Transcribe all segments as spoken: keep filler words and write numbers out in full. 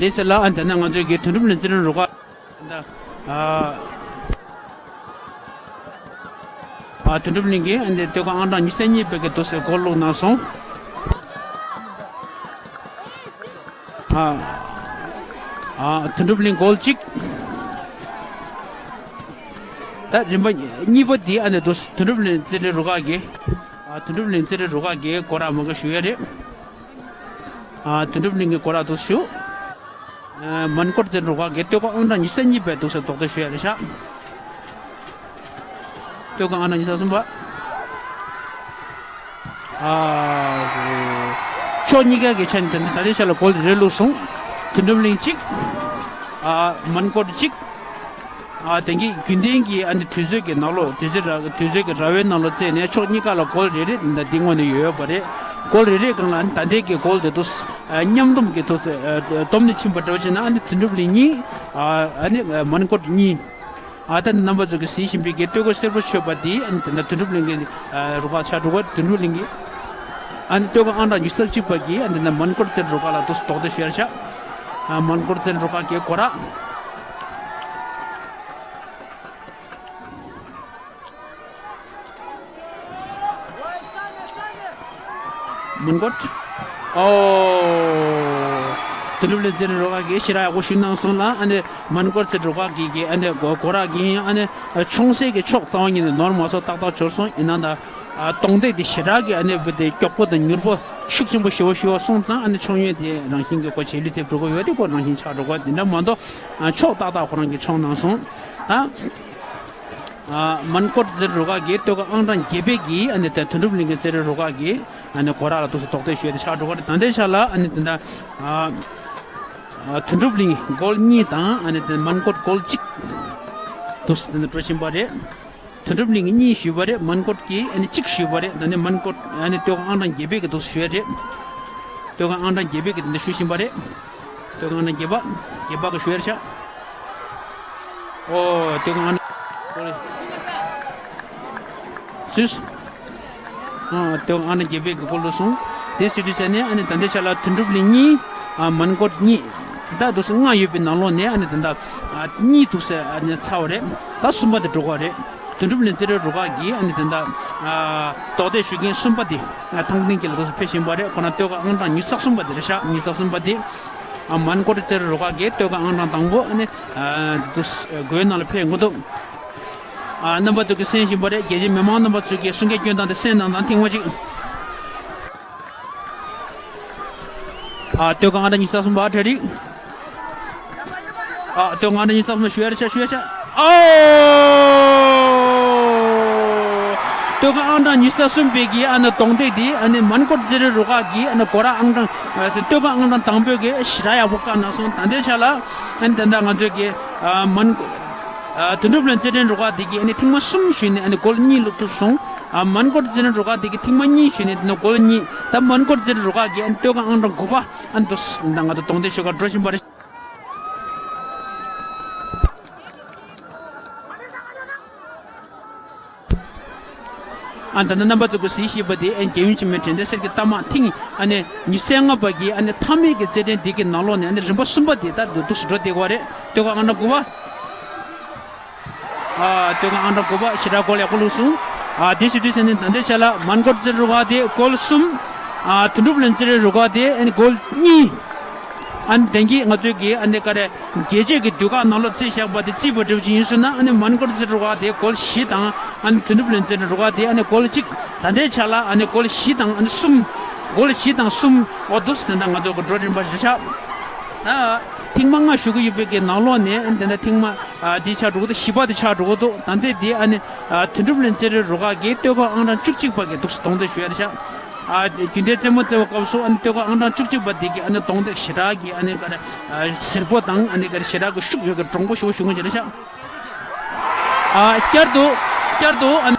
དེ་ཚེ་ལ་ཨ་དེ་ན་ང་ཚོའི་གི་དོན་གྲུབ་ལེན་ཚེ་རིང་རུ་ཁག་ཨ་ཨ་དོན་གྲུབ་གླིང་གི་ཨ་འདི་སྟོད་ཁ་ཨང་གྲངས་ཉི་ཤུ་རྩ་གཉིས་པའི་གི་དུས་སུ་གོལ་བླུགས་གནང་སོང་། ཨ་ཨ་དོན་གྲུབ་གླིང་གོལ་གཅིག་ད་རིམ་པ་གཉིས་པ་འདི་ཨ་ནི་དུས་དོན་གྲུབ་གླིང་རྩེ་གྲས་རུ་ཁག་གི་ཨ་དོན་གྲུབ་གླིང་རྩེ་གྲས་རུ་ཁག་གི་སྐོར་ར་མ་ག་ཞུ་ཡ་རེད། ཨ་དོན་གྲུབ་གླིང་གི་སྐོར་ར་དུས་ཞུ། ཨ་མོན་གྷོ་རྩེ་གྲས་རུ་ཁག་གི་སྟོད་ཁ་ཨང་གྲངས་ཉི་ཤུ་རྩ་གཉིས་པའི་དུས་སུ་དོགས་འདྲི་ཞུ་ཡ་རེད་ཤག་སྟོད་ཁ་ཨང་གྲངས་ཉི་ཤུ་རྩ་གསུམ་པ། ཨ་ཕྱོགས་གཉིས་ཀ་གི་ཆ་ནས་ད་ལྟའི་ཆ་ལ་གོལ་རེ་བླུགས་སོང་། དོན་གྲུབ་གླིང་གཅིག་ཨ་མོན་གྷོ་གཅིག་ཨ་དེང་གི་རྒྱུན་ལྡན་གྱི་ཨ་ནི་དུས་ཚོད་ཀྱི་ནང་ལོགས་དུས་ཚོད་ར་དུས་ཚོད་ཀྱི་ར་བའི་ནང་ལོགས་བརྩིས་ནས་ཕྱོགས་གཉིས་ཀ་ལ་གོལ་རེ་རེ་འདི་འདི་སྔོན་ནས་ཡོད་ཡོད་པ་རེད། གོལ་རེ་རེའི་སྒང་ལ་ཨ་ནི་ད་ལྟའི་གི་གོལ་དེ་ཚོ་ཨ་མཉམ་སྡོམ་གྱི་ཐོག་ཨ་བསྡོམས་ནས་ཕྱིན་པ་འདྲ་བོ་བྱས་ན་ཨ་ནི་དོན་གྲུབ་གླིང་གཉིས་ཨ་ཨ་ནི་མོན་གྷོ་གཉིས། ཨ་ད་རྣམ་པ་ཚོ་གིས་གཟིགས་བཞིན་པའི་གི་སྟོད་གོས་སེར་པོ་མཆོད་པ་འདི་ཨ་ནི་དེ་འདྲ་དོན་གྲུབ་གླིང་གི་ཨ་རུ་ཁག་ཆགས་འགྲོ་གི་དོན་གྲུབ་གླིང་གི་ཨ་ནི་སྟོད་གོས་ཨང་གྲངས་ཉི་ཤུ་རྩ་གཅིག་པ་གིས་ཨ་ནི་དེ་འདྲ་མོན་གྷོ་རྩེ་རུ་ཁག་ལ་དུས་སུ་དོགས་འདྲི་ཞུ་ཡ་ཤག་ཨ་མོན་གྷོ་རྩེ་རུ་ཁག་གི་སྐོར་ར། མོན་གྷོ། ཨོ། དོན་གྲུབ་གླིང་རྩེ་གྲས་རུ་ཁག་གིས་ཞེ་དྲག་ཡག་པོ་ཞུས་གནང་སོང་ལ་ཨ་ནི་མོན་གྷོ་རྩེ་གྲས་རུ་ཁག་གི་གི་ཨ་ནི་གོ་གོ་ར་གི་ཨ་ནི་མཆོང་སའི་གི་ཕྱོགས་རྩ་བ་ཉིད་ནས་ནོར་མ་སོང་ཏག་ཏག་འབྱོར་སོང་ཡིན་ན་ད་ཨ་གདོང་འདེགས་དེ་ཞེ་དྲག་གི་ཨ་ནི་བུ་དེ་མགྱོགས་པོ་དང་མྱུར་པོ་ཤུགས་ཆེན་པོ་ཞེ་པོ་ཞེ་པོ་སོང་ཙང་ཨ་ནི་མཆོང་ཡོན་དེ་རང་བཞིན་གྱི་གོ་བྱེད་ལུས་ཐེབས་འགྲོ་གི་ཡོད་དེ་ཁོ་རང་བཞིན་ཆགས་འགྲོ་གི་དེ་འདྲ་མ་གཏོགས་ཕྱོགས་ཏག་ཏག་ཁོ་རང་གིས་མཆོང་གནང་སོང་ད། ཨ་མོན་གྷོ་རྩེ་རུ་ཁག་གི་སྟོད་ཁ་ཨང་གྲངས་བརྒྱད་པའི་གི་ཨ་ནི་ད་དོན་གྲུབ་གླིང་གི་རྩེ་རུ་ཁག་གི་ཨ་ནི་སྐོར་ར་ལ་དུས་སུ་དོགས་འདྲི་ཞུས་ཏེ་ཆགས་འགྲོ་གི་རེད། ད་ལྟའི་ཆ་ལ་ཨ་ནི་དེ་འདྲ་ཨ་ཨ་དོན་གྲུབ་གླིང་གོལ་གཉིས་དང་ཨ་ནི་དེ་མོན་གྷོ་གོལ་གཅིག་དུས་སུ་དེ་འདྲ་འགྲོ་བཞིན་པ་རེད། དོན་གྲུབ་གླིང་གིས་གཉིས་ཞུས་པ་རེད། མོན་གྷོ་གིས་ཨ་ནི་གཅིག་ཞུས་པ་རེད། ད་ནི་མོན་གྷོ་ཨ་ནི་སྟོད་ཁ་ཨང་གྲངས་བརྒྱད་པའི་གི་དུས་སུ་ཞུས་པ་རེད། སྟོད་ཁ་ཨང་གྲངས་བརྒྱད་པའི་གི་དེ་འདྲ་ཞུ་བཞིན་པ་རེད། སྟོད་ཁ་ཨང་གྲངས་བརྒྱད་པ་བརྒྱད་པ་གི་ཞུ་ཡ་རེད་ཤག་ཨོ་སྟོད་ཁ་ཨང་གྲངས་སུས། ཨ་སྟོད་ཁ་ཨང་གྲངས་བརྒྱད་པའི་གི་གོལ་བླུགས་སོང་། དེ་སྲིད་དུས་ཚོད་ནས་ཨ་ནི་ད་ལྟའི་ཆ་ལ་དོན་གྲུབ་གླིང་གཉིས། ཨ་མོན་གྷོ་གཉིས། ད་དུས་སུ་ལྔ་ཡོད་པའི་ནང་ལོགས་ནས་ཨ་ནི་ད་ལྟ་ཨ་གཉིས་འདུག་ཟེར་ཨ་ནི་ཚར་བ་རེད། ད་གསུམ་པ་དེ་འགྲོ་གི་རེད། དོན་གྲུབ་གླིང་རྩེ་གྲས་རུ་ཁག་གིས་ཨ་ནི་ད་ལྟ་ཨ་དོགས་འདྲི་ཞུ་མཁན་གསུམ་པ་དེ་ཨ་ཐང་སྟེང་གི་ལ་དུས་སུ་ཕེབས་བཞིན་པ་རེད། ཁོ་རང་སྟོད་ཁ་ཨང་གྲངས་ཉི་ཤུ་རྩ་གསུམ་པ་དེ་རེད་ཤག་ཉི་ཤུ་རྩ་གསུམ་པ་དེ། ཨ་མོན་གྷོ་རྩེ་གྲས་རུ་ཁག་གི་སྟོད་ཁ་ཨང་གྲངས་དང་པོ་ཨ་ནི་ཨ་དུས་སྒོའི་ནང་ལ་ཕེབས་ཡོང་གི་འདུག་ཨ་རྣམ་པ་ཚོ་གིས་གསན་བཞིན་པ་རེད། རྒྱལ་སྤྱིའི་མི་མང་རྣམ་པ་ཚོ་གིས་གསུང་སྐད་སྐྱོན་སྟངས་དེ་གསན་གནང་དང་ཐེངས་མ་གཅིག་ཨ་སྟོད་ཁ་ཨང་གྲངས་ཉི་ཤུ་རྩ་གསུམ་པ་གྲ་སྒྲིག་ཨ་སྟོད་ཁ་ཨང་གྲངས་ཉི་ཤུ་རྩ་གསུམ་པ་ཞུ་ཡ་རེད་ཤག་ཞུ་ཡ་ཤག་ཨོ། སྟོད་ཁ་ཨང་གྲངས་ཉི་ཤུ་རྩ་གསུམ་པའི་གི་ཨ་ནི་གདོང་འདེགས་དེ་ཨ་ནི་མོན་གྷོ་རྩེ་གྲས་རུ་ཁག་གི་ཨ་ནི་སྐོར་ར་ཨང་གྲངས་ཨ་སྟོད་ཁ་ཨང་གྲངས་དང་པོའི་གི་ཞེ་དྲག་ཡག་པོ་བཀག་གནང་སོང་། ད་ལྟའི་ཆ་ལ་ཨ་ནི་ད་ལྟ་ང་ཚོའི་གི་ཨ་མོན་ཨ་དོན་གྲུབ་གླིང་རྩེ་གྲས་རུ་ཁག་དེ་གིས་ཨ་ནི་ཐེངས་མ་གསུམ་ཞུས་ནས་ཨ་ནི་གོལ་གཉིས་བླུགས་ཐུབ་སོང་། ཨ་མོན་གྷོ་རྩེ་གྲས་རུ་ཁག་དེ་གིས་ཐེངས་མ་གཉིས་ཞུས་ནས་དེ་ནས་གོལ་གཉིས། ད་མོན་གྷོ་རྩེ་གྲས་རུ་ཁག་གིས་ཨ་ནི་སྟོད་ཁ་ཨང་གྲངས་དགུ་པ་ཨ་ནི་དུས་ད་ང་ཚོ་གདོང་འདེགས་ཞུ་གར་འགྲོ་བཞིན་པ་རེད། ཨ་ད་ནི་རྣམ་པ་ཚོ་གིས་གཟིགས་བཞིན་པ་དེ་ཨ་རྒྱལ་ཡུམ་ཆེན་མོའི་དྲན་རྟེན་གསེར་གྱི་རྟགས་མ་ཐེངས་ཨ་ནི་ཉི་ཤུ་རྩ་ལྔ་པ་གི་ཨ་ནི་མཐའ་མའི་གི་རྩེད་འགྲན་འདི་གི་ནང་ལོགས་ནས་ཨ་ནི་རིམ་པ་གསུམ་པ་དེ་ད་འདུག་སེ་འགྲོ་བསྡད་ཀྱི་ཡོད་རེད། སྟོད་ཁ་ཨང་གྲངས་དགུ་པ། ཨ་སྟོད་ཁ་ཨང་གྲངས་དགུ་པ་ཞེ་དྲག་གོལ་ཡག་པོ་བླུགས་སོང་། ཨ་དེ་བྱེད་དུས་ཙམ་ནས་ད་ལྟའི་ཆ་ལ་མོན་གྷོ་རྩེ་རུ་ཁག་དེ་གོལ་གསུམ། ཨ་དོན་གྲུབ་གླིང་རྩེ་རུ་ཁག་དེ་ཨ་ནི་གོལ་གཉིས། ཨ་ནི་དེང་གི་ང་ཚོའི་གི་ཨ་ནི་ག་རེ་རྒྱལ་སྤྱིའི་གི་དུས་བཀག་ནང་ལོགས་རྩིས་བཞག་པ་དེ་རྩིས་པ་འདྲ་བོ་ཅིག་ཡིན་སོང་ན་ཨ་ནི་མོན་གྷོ་རྩེ་རུ་ཁག་དེ་གོལ་བཞི་དང་ཨ་ནི་དོན་གྲུབ་གླིང་རྩེ་རུ་ཁག་དེ་ཨ་ནི་གོལ་གཅིག་ད་ལྟའི་ཆ་ལ་ཨ་ནི་གོལ་བཞི་དང་ཨ་ནི་གསུམ། གོལ་བཞི་དང་གསུམ། འོ་འདུག་སེ་དེ་འདྲ་ང་ཚོ་གི་འགྲོ་རིམ་པ་རེད་ཤག་ད་ཐེངས་མ་ལྔ་ཞུ་གི་ཡོད་པའི་གི་ནང་ལོགས་ནས་ཨ་ནི་དེ་འདྲ་ཐེངས་མ་ཨ་དེ་ཆགས་འགྲོ་གི་འདུག་བཞི་པ་དེ་ཆགས་འགྲོ་གི་འདུག་ད་ལྟའི་དེ་ཨ་ནི་ཨ་དོན་གྲུབ་གླིང་རྩེ་རུ་ཁག་གི་སྟོད་ཁ་ཨང་གྲངས་བཅུ་གཅིག་པ་གི་འདུག་སེ་གདོང་འདེགས་ཞུ་ཡ་རེད་ཤག་ཨ་རྒྱུན་ལྡན་རྩེད་མོ་རྩེ་བའི་སྐབས་སུ་ཨ་ནི་སྟོད་ཁ་ཨང་གྲངས་བཅུ་གཅིག་པ་འདི་གི་ཨ་ནི་གདོང་འདེགས་ཞེ་དྲག་གི་ཨ་ནི་ག་རེ་ཨ་གཟེར་པོ་དང་ཨ་ནི་ག་རེ་ཞེ་དྲག་གི་ཤུགས་ཡོད་གི་འདྲོང་པོ་ཞེ་པོ་ཞུ་མཁན་ཅིག་རེད་ཤག་ཨ་བསྐྱར་དུ་བསྐྱར་དུ་ཨ་ནི་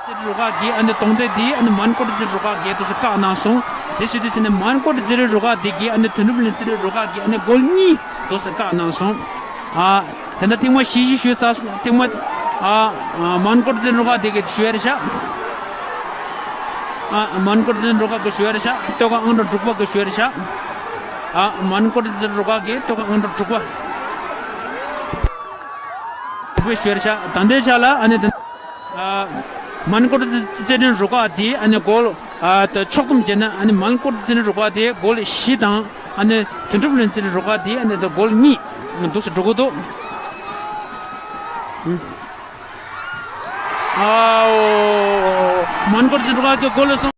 རྩེ་རུ་ཁག་གི་ཨ་ནི་གདོང་འདེགས་འདི་ཨ་ནི་མོན་གྷོ་རྩེ་རུ་ཁག་གིས་འདུག་སེ་བཀག་གནང་སོང་། དེ་བྱེད་དུས་ཙམ་ནས་མོན་གྷོ་རྩེ་རུ་ཁག་འདི་གི་ཨ་ནི་དོན་གྲུབ་གླིང་རྩེ་རུ་ཁག་གི་ཨ་ནི་གོལ་གཉིས་འདུག་སེ་བཀག་གནང་སོང་། ཨ། དེ་འདྲ་ཐེངས་མ་བཞི་བཞི་ཞུས་ཚར་སོང་། ཐེངས་མ་ཨ་ཨ་མོན་གྷོ་རྩེ་རུ་ཁག་དེ་གིས་ཞུ་ཡ་རེད་ཤག་ཨ་མོན་གྷོ་རྩེ་རུ་ཁག་གིས་ཞུ་ཡ་རེད་ཤག་སྟོད་ཁ་ཨང་གྲངས་དྲུག་པ་གིས་ཞུ་ཡ་རེད་ཤག་ཨ། མོན་གྷོ་རྩེད་འགྲན་རུ་ཁག་གི་ཐོབ་ཁང་ཨང་གྲངས་དྲུག་པ། དྲུག་པའི་ཞོར་ཤ་ད་ལྟའི་ཆ་ལ། ཨ་ནི་དེ། ཨ། མོན་གྷོ་རྩེད་འགྲན་རུ་ཁག་དེ་ཨ་ནི་གོལ། ཨ། ད་ཕྱོགས་བསྡོམས་བྱས་ན། ཨ་ནི་མོན་གྷོ་རྩེད་འགྲན་རུ་ཁག་དེ་གོལ་བཞི་དང་། ཨ་ནི་དོན་གྲུབ་ལྷུན་རྩེད་འགྲན་རུ་ཁག་དེ་ཨ་ནི་ད་གོལ་གཉིས་འདུག་སེ་འགྲོ་གི་འདུག་ཨའོ། མོན་གྷོ་རྩེད་འགྲན་རུ་ཁག་གི་གོལ་སོང་།